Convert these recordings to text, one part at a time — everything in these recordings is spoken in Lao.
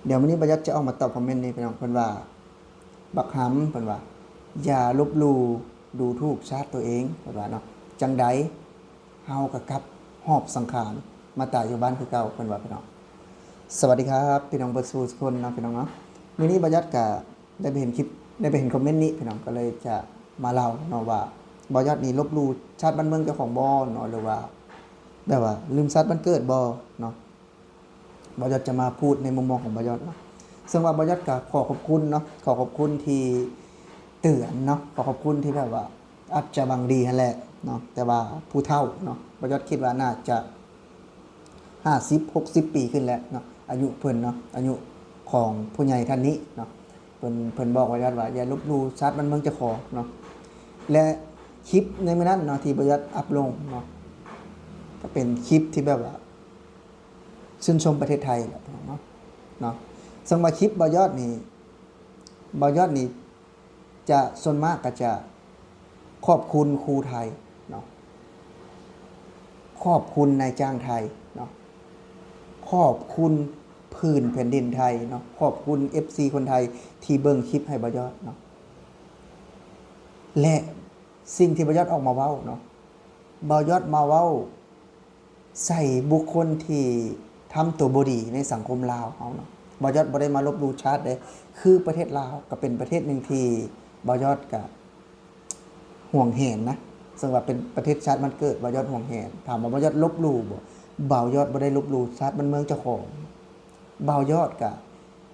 ດຽວມື້ນີ້ບ່າວຍອດຈະອອກມາຕອບຄອມເມັນນີ້ພີ່ນ້ອງ. ເພິ່ນວ່າ ບັກຫຳ ເພິ່ນວ່າ ຢ່າລົບຫຼູ່ດູຖູກຊາດຕົວເອງ ເພິ່ນວ່າເນາະ. ຈັ່ງໃດເຮົາກໍກັບຫອບສັງຂານມາຕາຍຢູ່ບ້ານຄືເກົ່າ ເພິ່ນວ່າພີ່ນ້ອງ. ສະຫວັດດີຄັບພີ່ນ້ອງເບິດສູ່ທຸກຄົນເນາະ ພີ່ນ້ອງເນາະ. ມື້ນີ້ບ່າວຍອດກະໄດ້ໄປເຫັນຄລິບ ໄດ້ໄປເຫັນຄອມເມັນນີ້ພີ່ນ້ອງ ກໍເລີຍຈະມາເລົ່າເນາະວ່າ ບ່າວຍອດນີ້ລົບຫຼູ່ຊາດບ້ານເມືອງເຈົ້າຂອງບໍ່ເນາະ ຫຼືວ່າແບບວ່າລືມຊາດບ້ານເກີດບໍ່ເນາະ. ບ່າວຍອດຈະມາພູດໃນມຸມມອງຂອງບ່າວຍອດເນາະ. ເຊິ່ງວ່າບ່າວຍອດກໍຂໍຂອບຄຸນເນາະ ຂໍຂອບຄຸນທີ່ເຕືອນເນາະ ຂໍຂອບຄຸນທີ່ແບບວ່າອາດຈະຫວັງດີຫັ້ນແຫຼະເນາະ ແຕ່ວ່າຜູ້ເຖົ້າເນາະ ບ່າວຍອດຄິດວ່າໜ້າຈະຫ້າສິບ ຫົກສິບປີຂຶ້ນແລ້ວເນາະ ອາຍຸເພິ່ນເນາະ ອາຍຸຂອງຜູ້ໃຫຍ່ທ່ານນີ້ເນາະ. ເພິ່ນ ເພິ່ນບອກບ່າວຍອດວ່າ ຢ່າລົບຫຼູ່ຊາດບ້ານເມືອງເຈົ້າຂອງເນາະ. ແລະ ຄລິບໃນມື້ນັ້ນເນາະ ທີ່ບ່າວຍອດອັບລົງເນາະ ກໍເປັນຄລິບທີ່ແບບວ່າ ຊື່ນຊົມປະເທດໄທແຫຼະເນາະ ເນາະ. ເຊິ່ງວ່າຄລິບບ່າວຍອດນີ້ ບ່າວຍອດນີ້ຈະ ສ່ວນມາກກໍຈະຂອບຄຸນຄູໄທເນາະ ຂອບຄຸນນາຍຈ້າງໄທເນາະ ຂອບຄຸນຜືນແຜ່ນດິນໄທເນາະ ຂອບຄຸນເອັຟຊີຄົນໄທທີ່ເບິ່ງຄລິບໃຫ້ບ່າວຍອດເນາະ. ແລະ ສິ່ງທີ່ບ່າວຍອດອອກມາເວົ້າເນາະ ບ່າວຍອດມາເວົ້າ ໃສ່ບຸກຄົນທີ່ທຳຕົວບໍ່ດີໃນສັງຄົມລາວເຮົາເນາະ. ບ່າວຍອດບໍ່ໄດ້ມາລົບຫຼູ່ຊາດເດ້ ຄືປະເທດລາວກໍເປັນປະເທດໜຶ່ງທີ່ບ່າວຍອດກະຫວງແຫນນະ ເຊິ່ງວ່າເປັນປະເທດຊາດບ້ານເກີດ ບ່າວຍອດຫວງແຫນ. ຖາມວ່າບ່າວຍອດລົບຫຼູ່ບໍ່? ບ່າວຍອດບໍ່ໄດ້ລົບຫຼູ່ຊາດບ້ານເມືອງເຈົ້າຂອງ. ບ່າວຍອດກະ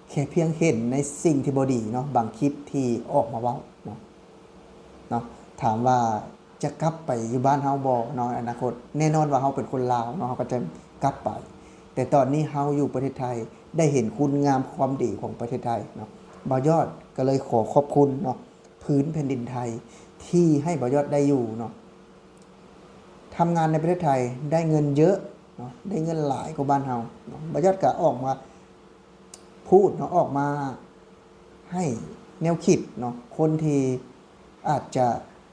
ແຄ່ພຽງເຫັນໃນສິ່ງທີ່ບໍ່ດີເນາະ ບາງຄລິບທີ່ອອກມາເວົ້າເນາະ ເນາະ. ຖາມວ່າຈະກັບໄປຢູ່ບ້ານເຮົາບໍ່ເນາະ ອະນາຄົດ? ແນ່ນອນວ່າເຮົາເປັນຄົນລາວເນາະ ເຮົາກໍຈະກັບໄປ ແຕ່ຕອນນີ້ເຮົາຢູ່ປະເທດໄທ ໄດ້ເຫັນຄຸນງາມຄວາມດີຂອງປະເທດໄທເນາະ. ບ່າວຍອດກໍເລີຍຂໍຂອບຄຸນເນາະ ພື້ນແຜ່ນດິນໄທທີ່ໃຫ້ບ່າວຍອດໄດ້ຢູ່ເນາະ ທຳງານໃນປະເທດໄທ ໄດ້ເງິນເຍອະເນາະ ໄດ້ເງິນຫຼາຍກວ່າບ້ານເຮົາເນາະ. ບ່າວຍອດກໍອອກມາ ພູດເນາະ ອອກມາໃຫ້ແນວຄິດເນາະ ຄົນທີ່ອາດຈະ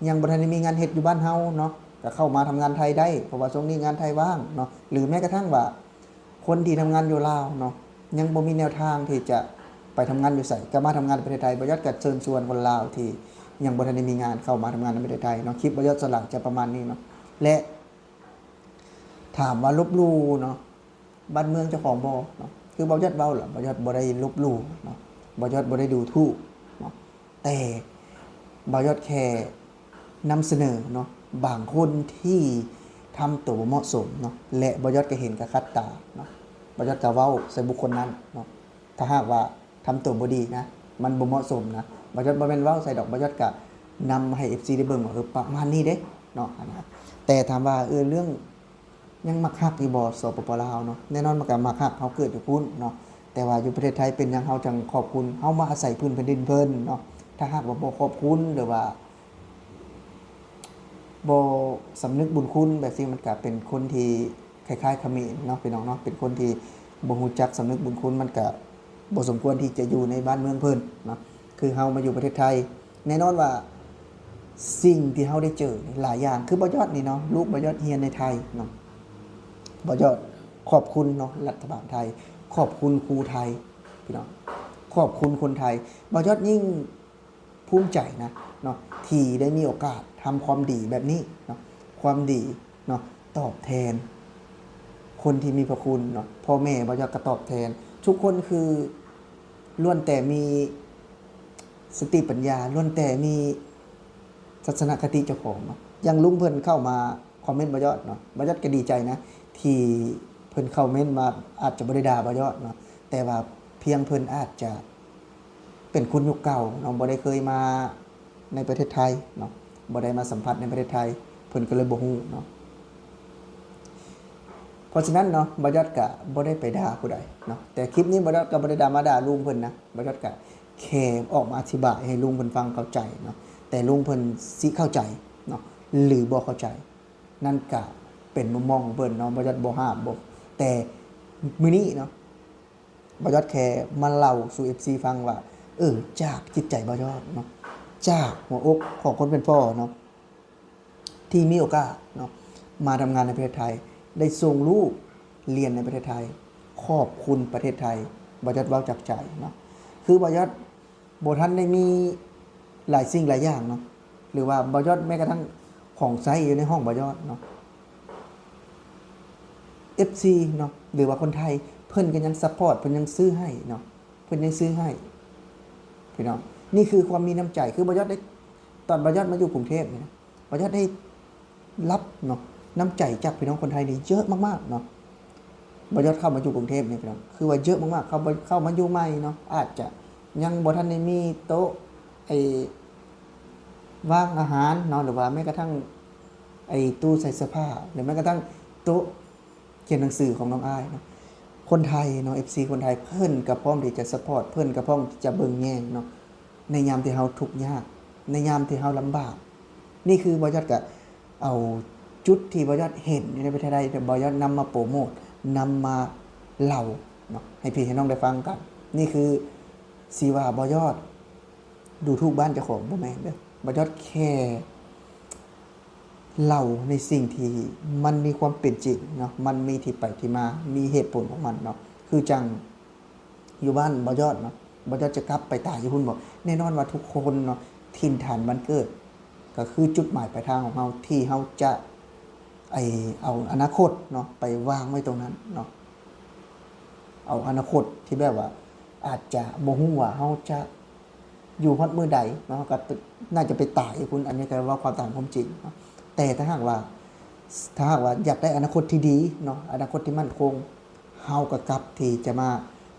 ຍັງບໍ່ທັນໄດ້ມີງານເຮັດຢູ່ບ້ານເຮົາເນາະ ກໍເຂົ້າມາທຳງານໄທໄດ້ ເພາະວ່າຊ່ວງນີ້ງານໄທວ່າງເນາະ. ຫຼືແມ້ກະທັ່ງວ່າຄົນທີ່ທຳງານຢູ່ລາວເນາະ ຍັງບໍ່ມີແນວທາງທີ່ຈະໄປທຳງານຢູ່ໃສ ກໍມາທຳງານໃນປະເທດໄທ. ບ່າວຍອດກໍເຊີນຊວນຄົນລາວທີ່ຍັງບໍ່ທັນໄດ້ມີງານເຂົ້າມາທຳງານໃນປະເທດໄທເນາະ. ຄລິບບ່າວຍອດສ່ວນຫຼາຍຈະປະມານນີ້ເນາະ ແລະ ຖາມວ່າລົບຫຼູ່ເນາະ ບ້ານເມືອງເຈົ້າຂອງບໍ່ເນາະ? ຄືບ່າວຍອດເວົ້າລະ ບ່າວຍອດບໍ່ໄດ້ລົບຫຼູ່ເນາະ ບ່າວຍອດບໍ່ໄດ້ດູຖູກເນາະ ແຕ່ບ່າວຍອດແຄ່ນຳສະເໜີເນາະ ບາງຄົນທີ່ທຳຕົວບໍ່ເໝາະສົມເນາະ ແລະ ບ່າວຍອດກໍເຫັນກັບຄັດຕາເນາະ. ບ່າວຍອດກໍເວົ້າໃສ່ບຸກຄົນນັ້ນເນາະ ຖ້າຫາກວ່າທຳຕົວບໍ່ດີນະ ມັນບໍ່ເໝາະສົມນະ. ບ່າວຍອດບໍ່ແມ່ນເວົ້າໃສ່ດອກ ບ່າວຍອດກະນຳໃຫ້ເອັຟຊີໄດ້ເບິ່ງວ່າ ເອີ ປະມານນີ້ເດ້ເນາະ ອັນນະ. ແຕ່ຖາມວ່າ ເອີ ເລື່ອງ ຍັງມັກຮັກຢູ່ບໍ່ ສປປ ລາວເນາະ? ແນ່ນອນມັນກໍມັກຮັກ ເຮົາເກີດຢູ່ພຸ້ນເນາະ ແຕ່ວ່າຢູ່ປະເທດໄທເປັນຫຍັງເຮົາຈັ່ງຂອບຄຸນ? ເຮົາມາອາໄສພື້ນແຜ່ນດິນເພິ່ນເນາະ. ຖ້າຫາກວ່າບໍ່ຂອບຄຸນ ຫຼືວ່າບໍ່ສຳນຶກບຸນຄຸນແບບຊີ້ ມັນກໍເປັນຄົນທີ່ຄ້າຍໆຂະເໝນເນາະ ພີ່ນ້ອງເນາະ ເປັນຄົນທີ່ບໍ່ຮູ້ຈັກສຳນຶກບຸນຄຸນ ມັນກໍບໍ່ສົມຄວນທີ່ຈະຢູ່ໃນບ້ານເມືອງເພິ່ນເນາະ. ຄືເຮົາມາຢູ່ປະເທດໄທ ແນ່ນອນວ່າສິ່ງທີ່ເຮົາໄດ້ເຈີຫຼາຍຢ່າງ ຄືບ່າວຍອດນີ້ເນາະ ລູກບ່າວຍອດຮຽນໃນໄທເນາະ ບ່າວຍອດຂອບຄຸນເນາະລັດຖະບານໄທ ຂອບຄຸນຄູໄທ ພີ່ນ້ອງ ຂອບຄຸນຄົນໄທ. ບ່າວຍອດຍິ່ງພູມໃຈນະເນາະ ທີ່ໄດ້ມີໂອກາດທຳຄວາມດີແບບນີ້ເນາະ ຄວາມດີເນາະ ຕອບແທນຄົນທີ່ມີພະຄຸນເນາະ ພໍ່ແມ່ບ່າວຍອດກໍຕອບແທນ ທຸກຄົນຄືລ້ວນແຕ່ມີ ສະຕິປັນຍາ ລ້ວນແຕ່ມີທັດສະນະຄະຕິເຈົ້າຂອງເນາະ. ຢ່າງລຸງເພິ່ນເຂົ້າມາຄອມເມັນບ່າວຍອດເນາະ ບ່າວຍອດກໍດີໃຈນະ ທີ່ເພິ່ນຄອມເມັນມາ ອາດຈະບໍ່ໄດ້ດ່າບ່າວຍອດເນາະ ແຕ່ວ່າພຽງເພິ່ນອາດຈະເປັນຄົນຍຸກເກົ່າເນາະ ບໍ່ໄດ້ເຄີຍມາໃນປະເທດໄທເນາະ ບໍ່ໄດ້ມາສຳຜັດໃນປະເທດໄທ ເພິ່ນກໍເລີຍບໍ່ຮູ້ເນາະ. ເພາະສະນັ້ນເນາະ ບ່າວຍອດກະບໍ່ໄດ້ໄປດ່າຜູ້ໃດເນາະ ແຕ່ຄລິບນີ້ບ່າວຍອດກະບໍ່ໄດ້ດ່າມາດ່າລຸງເພິ່ນນະ ບ່າວຍອດກະແຄ່ອອກມາອະທິບາຍໃຫ້ລຸງເພິ່ນຟັງເຂົ້າໃຈເນາະ. ແຕ່ລຸງເພິ່ນຊິເຂົ້າໃຈເນາະ ຫຼືບໍ່ເຂົ້າໃຈ ນັ້ນກະເປັນມຸມມອງຂອງເພິ່ນເນາະ ບ່າວຍອດບໍ່ຫ້າມບໍ່ ແຕ່ມື້ນີ້ເນາະ ບ່າວຍອດແຄ່ມາເລົ່າສູ່ເອັຟຊີຟັງວ່າ ເອີ ຈາກຈິດໃຈບ່າວຍອດເນາະ ຈາກຫົວອົກຂອງຄົນເປັນພໍ່ເນາະ ທີ່ມີໂອກາດເນາະ ມາທຳງານໃນປະເທດໄທ ໄດ້ສົ່ງລູກຮຽນໃນປະເທດໄທ ຂອບຄຸນປະເທດໄທ ບ່າວຍອດເວົ້າຈາກໃຈເນາະ. ຄືບ່າວຍອດບໍ່ທັນໄດ້ມີຫຼາຍສິ່ງຫຼາຍຢ່າງເນາະ ຫຼືວ່າບ່າວຍອດແມ້ກະທັ່ງຂອງໃຊ້ຢູ່ໃນຫ້ອງບ່າວຍອດເນາະ ເອັຟຊີເນາະ ຫຼືວ່າຄົນໄທ ເພິ່ນກະຍັງຊັບພອດ ເພິ່ນຍັງຊື້ໃຫ້ເນາະ ເພິ່ນຍັງຊື້ໃຫ້ພີ່ນ້ອງ. ນີ້ຄືຄວາມມີນ້ຳໃຈ ຄືບ່າວຍອດໄດ້ ຕອນບ່າວຍອດມາຢູ່ກຸງເທບນີ້ນະ ບ່າວຍອດໄດ້ ຮັບເນາະ ນ້ຳໃຈຈາກພີ່ນ້ອງຄົນໄທນີ້ເຍີະມາກໆເນາະ. ບ່າວຍອດເຂົ້າມາຢູ່ກຸງເທບນີ້ພີ່ນ້ອງ ຄືວ່າເຍີະມາກໆ ເຂົ້າມາ ເຂົ້າມາຢູ່ໃໝ່ເນາະ ອາດຈະຍັງບໍ່ທັນໄດ້ມີໂຕະ ໄອ້ ວາງອາຫານເນາະ ຫຼືວ່າແມ້ກະທັ່ງ ໄອ້ ຕູ້ໃສ່ເສື້ອຜ້າ ຫຼືແມ້ກະທັ່ງໂຕະ ຂຽນໜັງສືຂອງນ້ອງອ້າຍເນາະ. ຄົນໄທເນາະ ເອັຟຊີຄົນໄທ ເພິ່ນກະພ້ອມທີ່ຈະຊັບພອດ ເພິ່ນກະພ້ອມທີ່ຈະເບິ່ງແຍງເນາະ ໃນຍາມທີ່ເຮົາທຸກຍາກ ໃນຍາມທີ່ເຮົາລຳບາກ. ນີ້ຄືບ່າວຍອດກະເອົາຈຸດທີ່ບ່າວຍອດເຫັນຢູ່ໃນປະເທດໄທ ບ່າວຍອດນຳມາໂປຣໂມດ ນຳມາເລົ່າເນາະ ໃຫ້ພີ່ໃຫ້ນ້ອງໄດ້ຟັງກັນ. ນີ້ຄືຊິວ່າບ່າວຍອດ ດູຖູກບ້ານເຈົ້າຂອງ ບໍ່ແມ່ນເດີ ບ່າວຍອດແຄ່ເລົ່າໃນສິ່ງທີ່ມັນມີຄວາມເປັນຈິງເນາະ ມັນມີທີ່ໄປທີ່ມາ ມີເຫດຜົນຂອງມັນເນາະ. ຄືຈັ່ງຢູ່ບ້ານບ່າວຍອດເນາະ ບ່າວຍອດຈະກັບໄປຕາຍຢູ່ພຸ້ນບໍ? ແນ່ນອນວ່າທຸກຄົນເນາະ ຖິ່ນຖານບ້ານເກີດ ກະຄືຈຸດໝາຍປາຍທາງຂອງເຮົາ ທີ່ເຮົາຈະ ໄອ້ ເອົາອະນາຄົດເນາະ ໄປວາງໄວ້ຕົງນັ້ນເນາະ ເອົາອະນາຄົດທີ່ແບບວ່າ ອາດຈະບໍ່ຮູ້ວ່າເຮົາຈະ ຢູ່ຮອດມື້ໃດເນາະ ເຮົາກະໜ້າຈະໄປຕາຍຢູ່ພຸ້ນ. ອັນນີ້ກະເວົ້າຄວາມຕາມຄວາມຈິງເນາະ ແຕ່ຖ້າຫາກວ່າ ຖ້າຫາກວ່າຢາກໄດ້ອະນາຄົດທີ່ດີເນາະ ອະນາຄົດທີ່ໝັ້ນຄົງ ເຮົາກະກັບທີ່ຈະມາ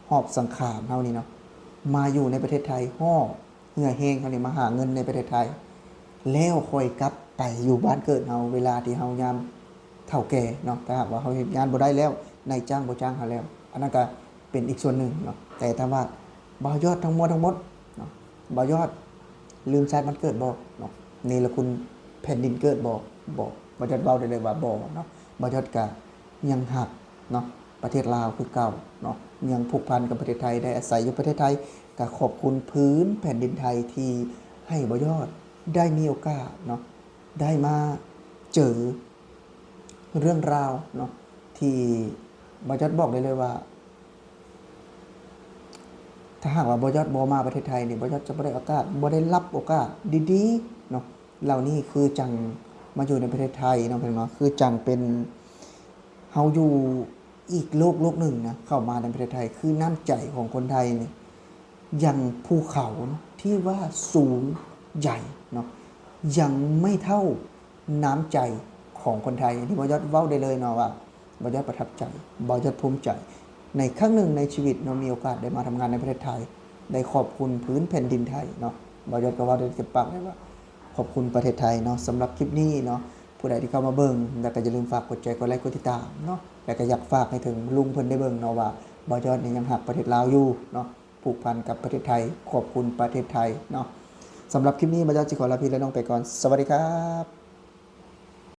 ຫອບສັງຂານເຮົານີ້ເນາະ ມາຢູ່ໃນປະເທດໄທ ຫອບເຫື່ອແຮງເຮົານີ້ມາຫາເງິນໃນປະເທດໄທ ແລ້ວຄ່ອຍກັບໄປຢູ່ບ້ານເກີດເຮົາ ເວລາທີ່ເຮົາຍາມ ເຖົ້າແກ່ເນາະ ຖ້າຫາກວ່າເຮົາເຮັດງານບໍ່ໄດ້ແລ້ວ ນາຍຈ້າງບໍ່ຈ້າງເຮົາແລ້ວ ອັນນັ້ນກະເປັນອີກສ່ວນໜຶ່ງເນາະ. ແຕ່ຖ້າວ່າບ່າວຍອດທັງໝົດທັງໝົດເນາະ ບ່າວຍອດລືມຊາດບ້ານເກີດບໍ່ເນາະ ເນລະຄຸນແຜ່ນດິນເກີດບໍ່? ບໍ່. ບ່າວຍອດເວົ້າໄດ້ເລີຍວ່າບໍ່ເນາະ. ບ່າວຍອດກະຍັງຮັກເນາະ ປະເທດລາວຄືເກົ່າເນາະ ຍັງຜູກພັນກັບປະເທດໄທ ໄດ້ອາໄສຢູ່ປະເທດໄທ ກະຂອບຄຸນພື້ນແຜ່ນດິນໄທທີ່ໃຫ້ບ່າວຍອດໄດ້ມີໂອກາດເນາະ ໄດ້ມາເຈີເລື່ອງລາວເນາະ ທີ່ບ່າວຍອດບອກໄດ້ເລີຍວ່າ ຖ້າຫາກວ່າບ່າວຍອດບໍ່ມາປະເທດໄທນີ້ ບ່າວຍອດຈະບໍ່ໄດ້ໂອກາດ ບໍ່ໄດ້ຮັບໂອກາດດີໆເນາະ ເຫຼົ່ານີ້. ຄືຈັ່ງມາຢູ່ໃນປະເທດໄທເນາະ ພີ່ນ້ອງເນາະ ຄືຈັ່ງເປັນເຮົາຢູ່ອີກໂລກໂລກໜຶ່ງນະ ເຂົ້າມາໃນປະເທດໄທ ຄືນ້ຳໃຈຂອງຄົນໄທນີ້ ຢ່າງພູເຂົາເນາະ ທີ່ວ່າສູງໃຫຍ່ເນາະ ຍັງໄມ່ເທົ່ານ້ຳໃຈຂອງຄົນໄທ. ອັນນີ້ບ່າວຍອດເວົ້າໄດ້ເລີຍເນາະວ່າ ບ່າວຍອດປະທັບໃຈ ບ່າວຍອດພູມໃຈ ໃນຄັ້ງໜຶ່ງໃນຊີວິດເນາະ ມີໂອກາດໄດ້ມາທຳງານໃນປະເທດໄທ ໄດ້ຂອບຄຸນພື້ນແຜ່ນດິນໄທເນາະ. ບ່າວຍອດກະເວົ້າໄດ້ເຕັມປາກເລີຍວ່າ ຂອບຄຸນປະເທດໄທເນາະ. ສຳລັບຄລິບນີ້ເນາະ ຜູ້ໃດທີ່ເຂົ້າມາເບິ່ງ ແລ້ວກະຢ່າລືມຝາກກົດໃຈ ກົດໄລ ກົດຕິດຕາມເນາະ ແລ້ວກະຢາກຝາກໃຫ້ເຖິງລຸງເພິ່ນໄດ້ເບິ່ງເນາະວ່າ ບ່າວຍອດນີ້ຍັງຮັກປະເທດລາວຢູ່ເນາະ ຜູກພັນກັບປະເທດໄທ ຂອບຄຸນປະເທດໄທເນາະ. ສຳລັບຄລິບນີ້ ບ່າວຍອດຊິຂໍລາພີ່ລານ້ອງໄປກ່ອນ ສະຫວັດດີຄັບ.